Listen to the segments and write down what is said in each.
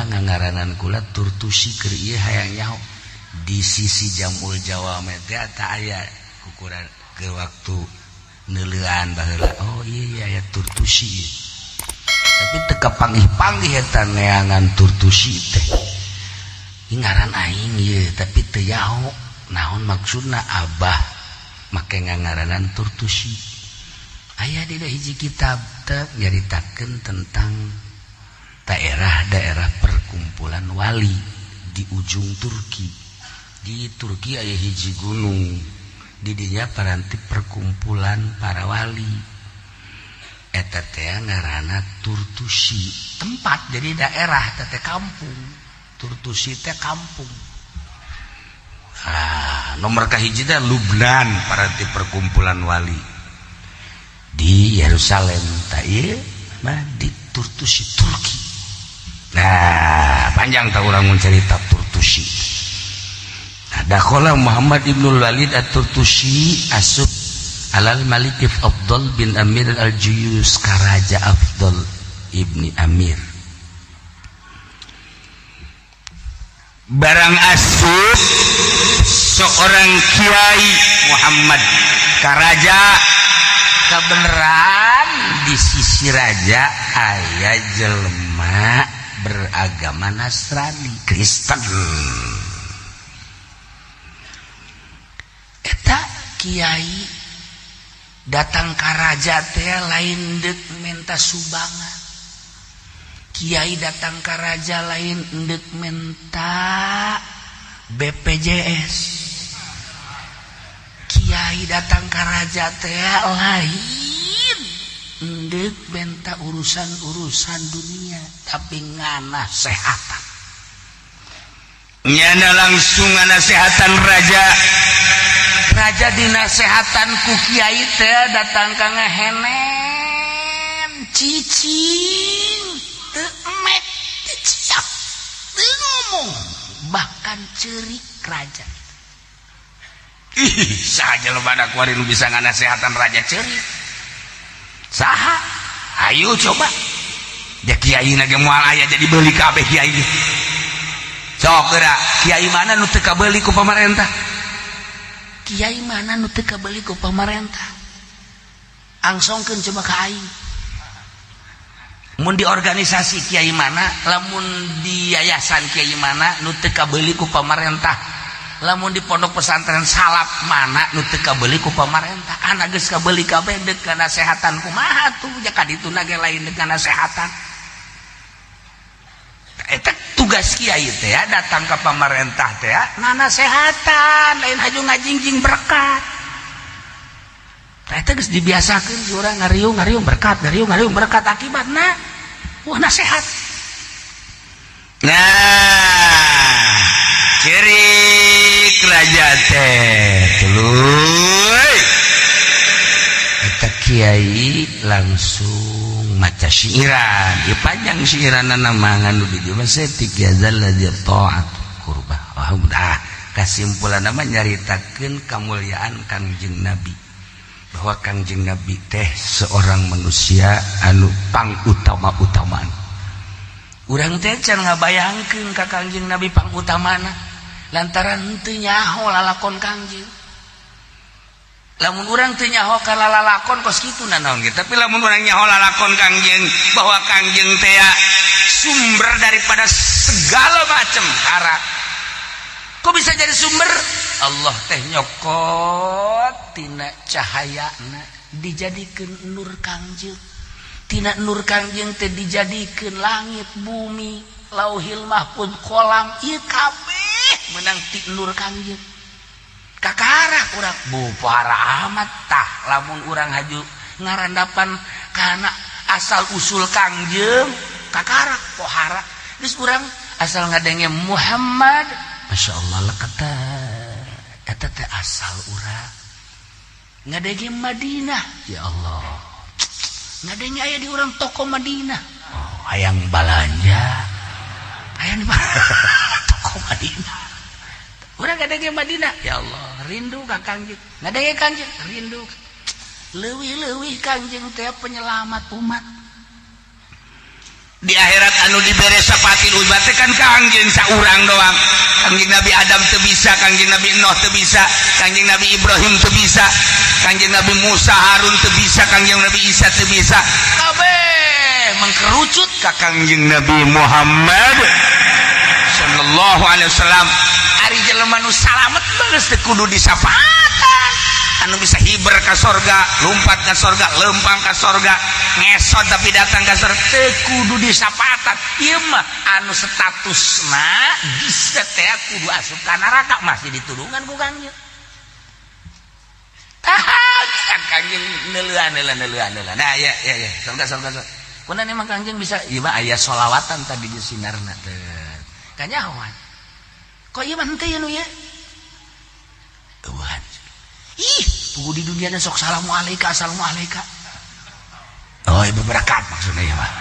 Abah ngangaranan kula Turtusi keur ieu hayang nyaho di sisi Jamul Jawame teh tah aya ukuran ke waktu neuleuan baheula. Oh iya aya Turtusi, tapi teu kapanggih-panggih eta neangan Turtusi teh. Ngaran aing ieu, tapi teu nyaho naon maksudna Abah make ngangaranan Turtusi. Aya di hiji kitab teh nyaritakeun tentang daerah-daerah perkumpulan wali di ujung Turki. Di Turki aya hiji gunung, di dinya paranti perkumpulan para wali, eta teh ngaranna Turtusi. Tempat, jadi daerah teh, kampung Turtusi teh kampung. Ah, nomor kahiji teh Lubnan, paranti perkumpulan wali di Yerusalem. Tak ieu mah di Turtusi, Turki. Nah, panjang tak urang mencerita Turtusi. Nah, dakhala Muhammad ibnul Walid at-Turtusi, asup alal Malik Afdal bin Amir al-Juyus, karaja Afdal ibni Amir. Barang asup seorang kiai Muhammad karaja, kebenaran di sisi raja aya jelema beragama Nasrani, Kristen. Eta kiai datang ka raja teh lain dek minta sumbangan. Kiai datang ka raja lain dek minta BPJS. Kiai datang ka raja teh lain endek minta urusan-urusan dunia, tapi ngana sehatan. Nyana langsung ngasehatan raja. Raja dinasehatan ku kiai teh, datang ka ngehenen, cicing, teu emek, teu ciap, teu ngomong, bahkan cerik raja. Ih, saha jelema kuari nu bisa nganasehatan raja cerik? Saha? Ayo coba ya, kiai na ge moal aya, jadi beuli kabeh kiai. Sok geura, kiai mana nu teu kabeuli ku pamarentah? Kiai mana nu teu kabeuli ku pamarentah? Angsongkeun coba ka aing. Mun di organisasi kiai mana, lamun di yayasan kiai mana nu teu kabeuli ku pamarentah? Lamun di pondok pesantren salaf mana nu teu kabeuli ku pamarentah? Anak geus kabeuli kabeh, deuk nasehatan kumaha tuh? Ja ka ditu ge lain deuk nasehatan. Eta tugas kiai teh ya, datang ke pamarentah teh ya, nasehatan, lain haju ngajingjing berkat. Eta geus dibiasakeun si urang ngariung ngariung berkat, ngariung ngariung berkat, akibatna wah nasehat. Nah, cerik raja teh, tuluy eta kiai langsung maca syiiran. Ieu panjang syiiranna mangan nu di dieu mah setik ya zalladzi ta'at qurbah. Wah, udah kasimpulan nama nyaritakeun kamuliaan Kangjeng Nabi, bahwa Kangjeng Nabi teh seorang manusia anu pang utama-utamaan. Urang teh can ngabayangkeun ka Kangjeng Nabi pang utamana lantaran teu nyaho lalakon Kangjeng. Lamun urang teu nyaho ka lalakon kos kitu nanaon ge, tapi lamun urang nyaho lalakon Kangjeng, bahwa Kangjeng teh sumber daripada segala macam hara. Kok bisa jadi sumber? Allah teh nyokot tina cahayana dijadikeun nur Kangjeng, tina nur Kangjeng teh dijadikeun langit, bumi, Lauhil Mahfud, kolam, ieu kabeh menang ti nur Kangjeng. Kakara urang bu para amat tah lamun urang haju ngarandapan karena asal usul Kangjeng, kakara pohara. Geus urang asal ngadenge Muhammad, Masya Allah lah, kata eta teh asal urang ngadenge Madinah, ya Allah, ngadenge aya di urang toko Madinah, oh, hayang balanja, hayang di toko Madinah. Urang ngadenge Madinah, ya Allah, rindu ka Kangjeng. Ngadenge Kangjeng, rindu. Leuwih-leuwih Kangjeng teh penyelamat umat. Di akhirat anu dibere syafaat uzma teh kan Kangjeng saurang doang. Kangjeng Nabi Adam teu bisa, Kangjeng Nabi Nuh teu bisa, Kangjeng Nabi Ibrahim teu bisa, Kangjeng Nabi Musa Harun teu bisa, Kangjeng Nabi Isa teu bisa. Kabeh mengkerucut ka Kangjeng Nabi Muhammad sallallahu alaihi wasallam. Ari jelema nu salamet geus teu kudu disafaatan, anu bisa hiber ka sorga, lumpat ka sorga, lempang ka sorga, ngesot tapi datang ka sorga, teu kudu disapatan. Ieu mah anu statusna bisa teh kudu asup ka neraka, masih ditulungan ku Kangjeng. Tah, kan Kangjeng neuleuan neuleuan neuleuan neuleuan. Nah, ya ya ya, sorga sorga sorga. Kunaon emang Kangjeng bisa ieu mah aya solawatan tadi di sinarna teh. Kanyahoan. Kok ieu mah henteu ieu nu ieu? Eueuhan. Ih, pugu di dunia sok salamu alaika, assalamu alaika. Oh, ibu berkat maksudnya ya mah.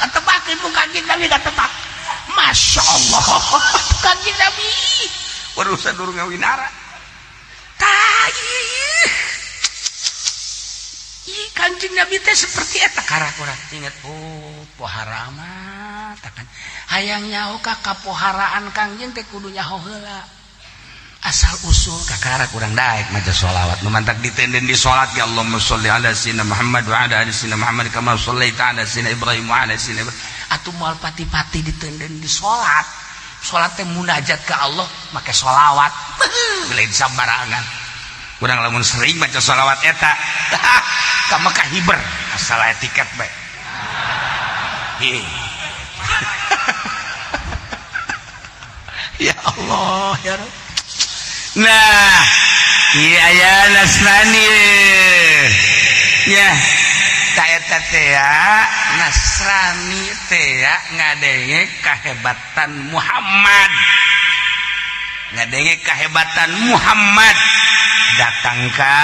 Katebak ibu Kanjeng Nabi, katebak. Masya Allah, Kanjeng Nabi. Urusan durung ngawinara. Tah, ih. Ih, Kanjeng Nabi teh seperti eta karak urang. Ingat, oh, pohara mah kan. Hayang nyaho ka kapoharaan Kangjeng teh kudu nyaho heula asal usul. Kakarak urang daek maca sholawat nu mantak ditenden di salat, ya Allahumma sholli ala sayyidina Muhammad wa ala ali sayyidina Muhammad kama shallaita ala sayyidina Ibrahim wa ala sayyidina Ibrahim. Atuh moal pati-pati ditenden di salat. Salat teh munajat ke Allah make sholawat, lain sambarangan. Urang lamun sering maca sholawat eta ka Mekah hiber asal aya tiket bae. Ya Allah, ya Rabb. Nah, iya aya Nasrani ya, eta teh Nasrani teh ngadenge kahebatan Muhammad, ngadenge kahebatan Muhammad, datang ka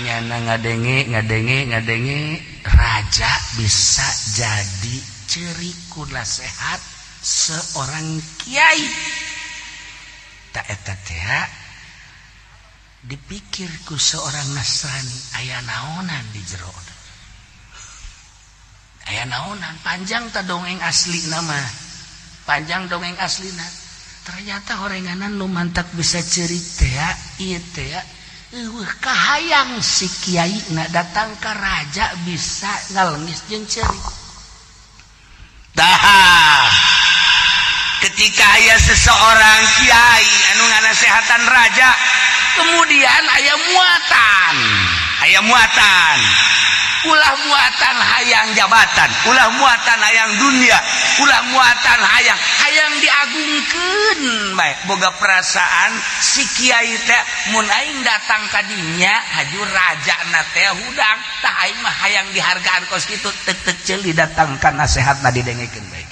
nyana, ngadenge ngadenge ngadenge raja bisa jadi ceurik ku nasehat seorang kiai. Tak eta teh dipikir ku seorang Nasrani, aya naonan di jero, aya naonan. Panjang ta dongeng asli nama, panjang dongeng aslina. Ternyata horenganan nu mantak bisa ceurik teh ieu teh eueuh kahayang si kiai na datang ka raja bisa ngalengis jeung ceurik. Tah, ketika aya seseorang kiai anu nganasehatan raja, kemudian aya muatan, aya muatan, ulah muatan hayang jabatan, ulah muatan hayang dunia, ulah muatan hayang hayang diagungkeun bae. Boga perasaan si kiai teh, mun aing datang ka dinya haju raja na teh hudang, tah aing mah hayang dihargaan kos kitu. Tek tek ceuli datang ka nasehatna didengekeun bae,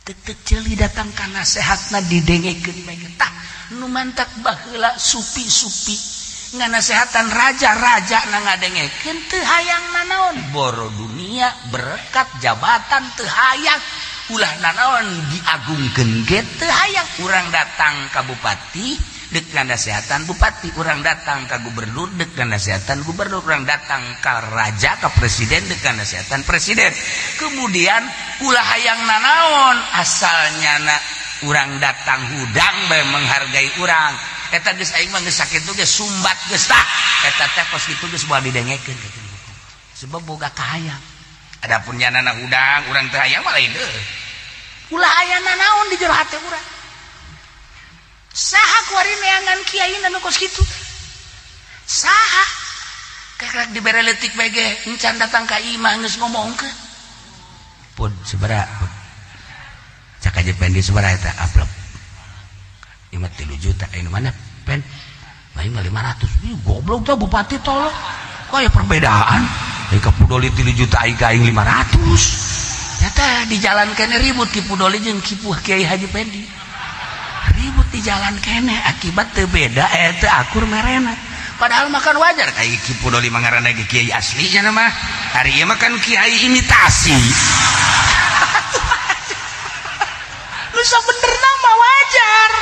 tek tek ceuli datang ka nasehatna didengekeun bae. Tah, nu mantak baheula supi-supi nganasehatan raja-raja na ngadengekeun, teu hayang nanaon, boro dunia, berkat, jabatan teu hayang, ulah nanaon, diagungkeun ge teu hayang. Urang datang ka bupati dek nganasehatan bupati, urang datang ka gubernur dek nganasehatan gubernur, urang datang ka raja, ka presiden dek nganasehatan presiden. Kemudian ulah hayang nanaon, asalnya na urang datang hudang bae menghargai urang, eta geus aing mah geus sakitu geus sumbat geus. Tah, eta teh kos kitu geus moal didengekeun sebab boga kahayang. Adapun nyanana hudang urang teh hayang mah lain deui. Ulah aya nanaon di jero hate urang. Saha kuari neangan kiai anu kos kitu? Saha? Kakak dibere leutik bae ge encan datang ka imah geus ngomongkeun pun sabaraha pun cak aja pendi sabaraha eta amplop? 5 3 juta. Ini mana pen lain mah 500. Ih, goblok tuh bupati, tolong kok ya perbedaan. Eh, ka Pudoli 3 juta, aing ka aing 500. Nyata di jalan kene ribut Ki Pudoli jeung Ki Kiai Haji Pendi, ribut di jalan kene akibat teu beda, eh, teu akur merena. Padahal makan wajar, kayak Ki Pudoli mah ngaranna ge kiai asli nya mah, hari ieu mah kan kiai imitasi. Lu sebenerna mah wajar,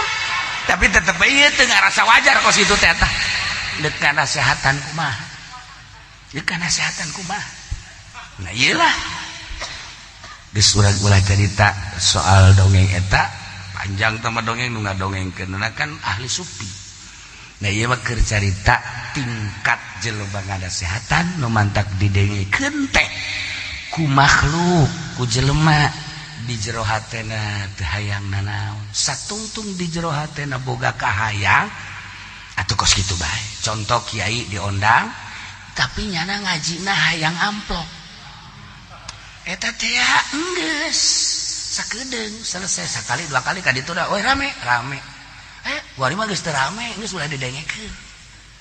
tapi tetep aja teu ngarasa wajar kos itu teh. Tah, dek nasehatan kumaha? Ieu kana nasehatan kumaha? Nah iyalah. Geus urang ulah cerita soal dongeng eta panjang tama dongeng nu ngadongengkeun kan ahli sufi. Nah ieu mah keur carita tingkat jelema nganasehatan nu mantak didengekeun teh ku makhluk ku jelema di jero hatena teu hayang nanaon, satungtung di jero hatena boga kahayang atuh kos kitu bae. Contoh kiai diondang tapi nyana ngajina hayang amplop eta teh enggeus sakedeung selesai sakali dua kali ka ditu da we rame rame kuari mah geus teu rame, geus ulah didengekeun.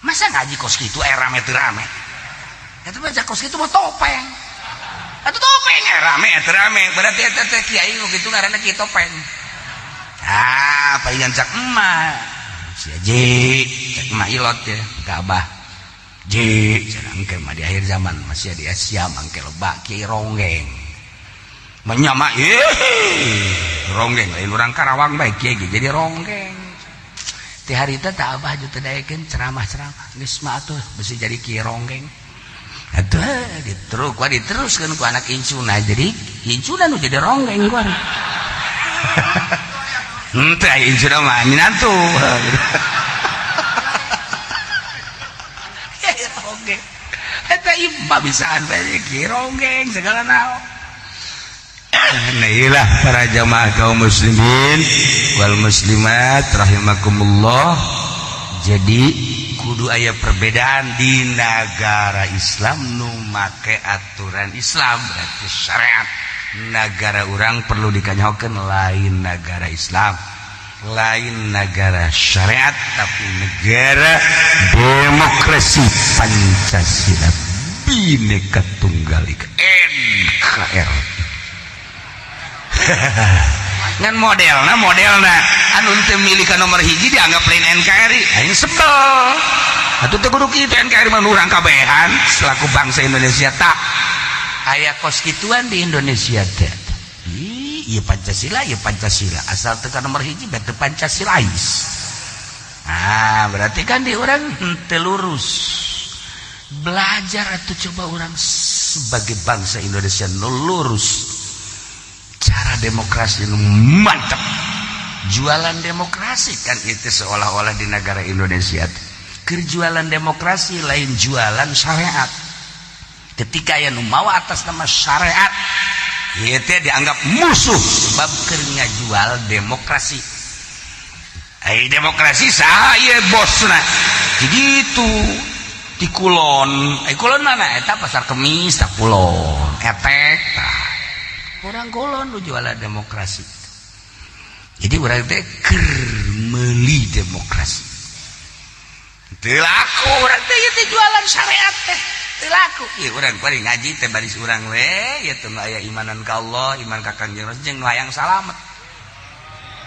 Masa ngaji kos kitu rame teu rame? Eta mah kos kitu mah topeng atuh, topeng rame teu rame berarti eta teh kiai nu kitu ngaranna kiai topeng. Ah, palingan cak emak si Ji, cak emak ilot ya ka abah Ji, cenah engke mah di akhir zaman masih di Asia mangke loba kiai ronggeng menyama ronggeng, lain orang Karawang bae kiai ge jadi ronggeng. Ti harita tak abah ju teu daekeun ceramah-ceramah, geus mah atuh besi jadi kiai ronggeng atuh diterus kuari diteruskeun ku anak incuna, jadi incuna nu jadi ronggeng kuari. Henteu aya incuna mah minantu. Ronggeng eta imba bisaan bae kiai ronggeng segala naon. Nah iyalah para jamaah kaum muslimin wal muslimat rahimakumullah. Jadi kudu aya perbedaan di negara Islam nu make aturan Islam berarti syariat. Negara urang perlu dikanyahokeun lain negara Islam, lain negara syariat, tapi negara demokrasi Pancasila Bhinneka Tunggal Ika NKRI. Ngan modelna modelna anu teu milih ka nomor hiji dianggap lain NKRI, aing sebel atuh. Teu kudu kitu, NKRI mah urang kabehan selaku bangsa Indonesia. Tak aya kos kituan di Indonesia teh. Ieu Pancasila, ieu Pancasila, asal teu ka nomor hiji berarti Pancasilais. Ah, berarti kan di urang teu lurus belajar atau coba orang sebagai bangsa Indonesia nu lurus cara demokrasi nu mantap jualan demokrasi kan itu seolah-olah di negara Indonesia kerjualan demokrasi lain jualan syariat. Ketika yang mawa atas nama syariat itu dianggap musuh sebab keur ngajual demokrasi. Ai demokrasi saya bosna jadi itu di kulon, eh kulon mana eta? Pasar Kemis tak kulon etek tah orang kulon lu jualan demokrasi. Jadi urang teh keur meuli demokrasi teu laku, urang teh ieu teh jualan syariat teh teu laku. Ieu urang kuari ngaji teh baris urang we ieu teh nu aya imanan ka Allah, iman ka Kangjeng Rasul jeung nu hayang salamet.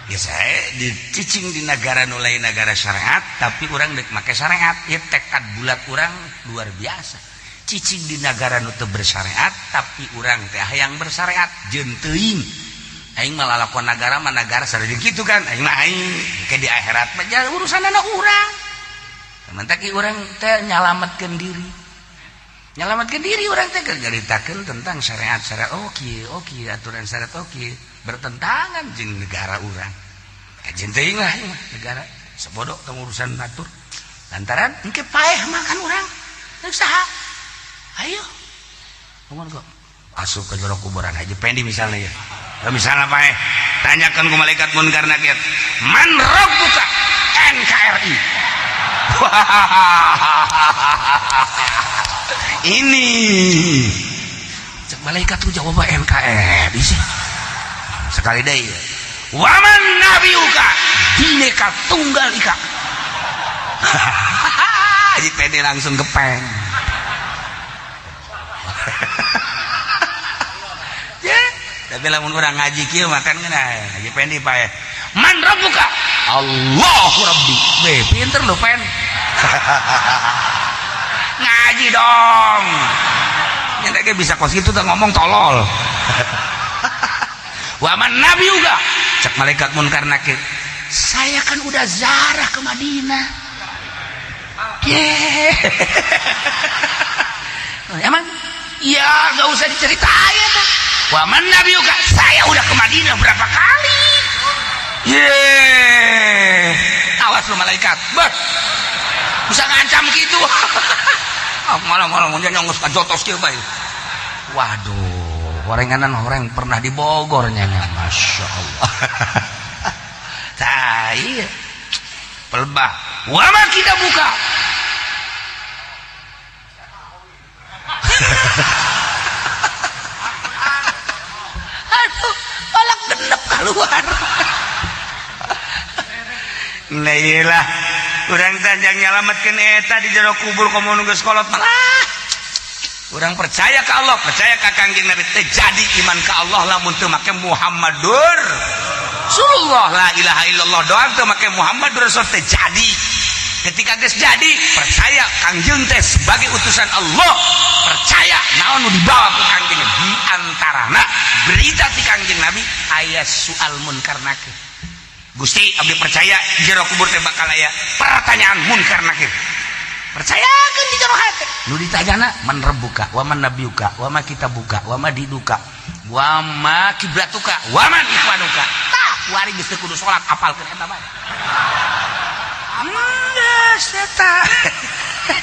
Ya saya dicicing di negara nu lain negara syariat tapi urang dek make syariat ya tekad bulat urang luar biasa. Cicing di negara nu teu bersyariat tapi urang teh hayang bersyariat, jeung teuing aing mah lalakon negara mah negara sareng kitu kan aing mah aing ke di akhirat mah jangan urusan anak urang. Sementara urang teh nyalametkeun diri, nyalametkeun diri urang teh keur nyaritakeun tentang syariat syariat, oke oke aturan syariat oke bertentangan jeung negara urang. Kajen teuing lah ieu mah negara sebodoh tong urusan batur lantaran engke paeh makan urang rek saha? Ayo ngomong kok asup ke jero kuburan Haji Pendi misalnya ya. Ya, misalnya paeh tanyakan ke malaikat munkar nakir, man rabbuka? NKRI. Ini cek malaikat tuh jawab NKRI sih sekali deh. Waman nabiyuka? Bineka Tunggal Ika. Haji Pendi langsung gepeng. Ya, tapi lamun urang ngaji kieu makan geuna Haji Pendi pae man rabbuka? Allahu Rabbi. Weh, pinter lu pen. Ngaji dong. Yang bisa kos gitu tuh ngomong tolol. Waman nabi juga cek malaikat munkar nakir, saya kan udah zarah ke Madinah. Yeah. Emang ya gak usah diceritain tuh. Wa man nabiyuka, saya udah ke Madinah berapa kali. Ye, awas lu malaikat, bah, bisa ngancam gitu. Ah, malah malah mau nyongos kajotos kieu bae. Waduh, horenganan horeng pernah di Bogor nya, masya Allah. Tah iya, pelbah. Wama kita buka. Aduh, balak genep keluar. Nah iyalah, urang tanjang nyalametkeun eta di jero kubur komo nu geus kolot malah. Urang percaya ka Allah, percaya ka Kangjeng Nabi teh jadi iman ka Allah lamun teu make Muhammadur Rasulullah, la ilaha illallah doang teu make Muhammadur Rasul teh jadi. Ketika geus jadi, percaya Kangjeng teh sebagai utusan Allah, percaya naon nu dibawa ku Kangjeng, di antarana berita ti Kangjeng Nabi aya soal munkar nakir. Gusti abdi percaya jero kubur teh bakal aya pertanyaan munkar nakir. Percayakeun di jero hate. Nu ditanyana man rabbuka wa man nabiyuka wa ma kitabuka wa ma dinuka wa ma kiblatuka wa man ikhwanuka. Tah, kuari geus teu kudu salat apalkeun eta bae. Geus eta.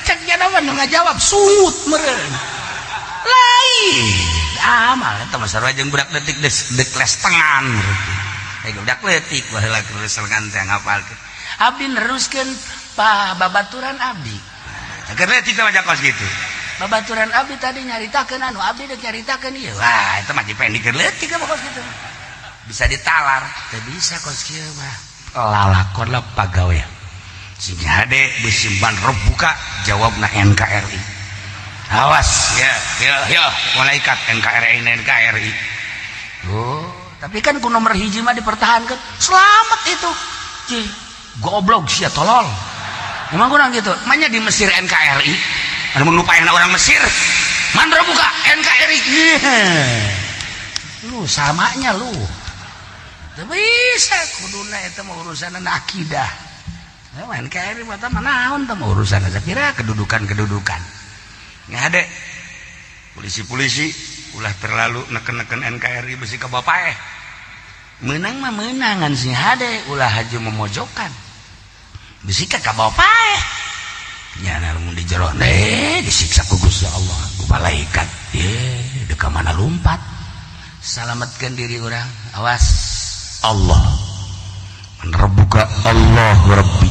Cek nya mah nu ngajawab sungut meureun. Lain. Amal eta mah sarua jeung budak leutik deuk les tengan meureun. Budak leutik baheula keur lengan teh ngapalkeun. Abdi neruskeun pa babaturan abdi. Keur leutik teh mah kos kitu. Babaturan abdi tadi nyaritakeun anu abdi deuk nyaritakeun ieu. Wah, eta mah dipendikeun leutik mah kos kitu. Bisa ditalar, teu bisa kos kieu mah. Lalakon lah pagawean. Sing hade beusi man rebuka jawabna NKRI. Awas ya, ya, ya, malaikat NKRI NKRI. Oh, tapi kan ku nomor hiji mah dipertahankan selamat itu. Cih, goblok sia tolol. Emang kurang gitu. Manya di Mesir NKRI. Ada mun lupain orang Mesir. Man buka NKRI. Lu samanya lu. Teu bisa kuduna eta mah urusan akidah. Nah, NKRI mah mah naon teh mah urusan saya kira kedudukan-kedudukan. Nggak ada. Polisi-polisi ulah terlalu neken-neken NKRI besi ke bapak eh. Menang mah menangan sih hade ulah haji memojokkan. Besi ka bapak eh. Nya lamun di jero deh disiksa ku Gusti Allah ku malaikat. Ye, deka mana lompat. Salametkeun diri urang. Awas Allah. Man rabbuka Allah Rabbi.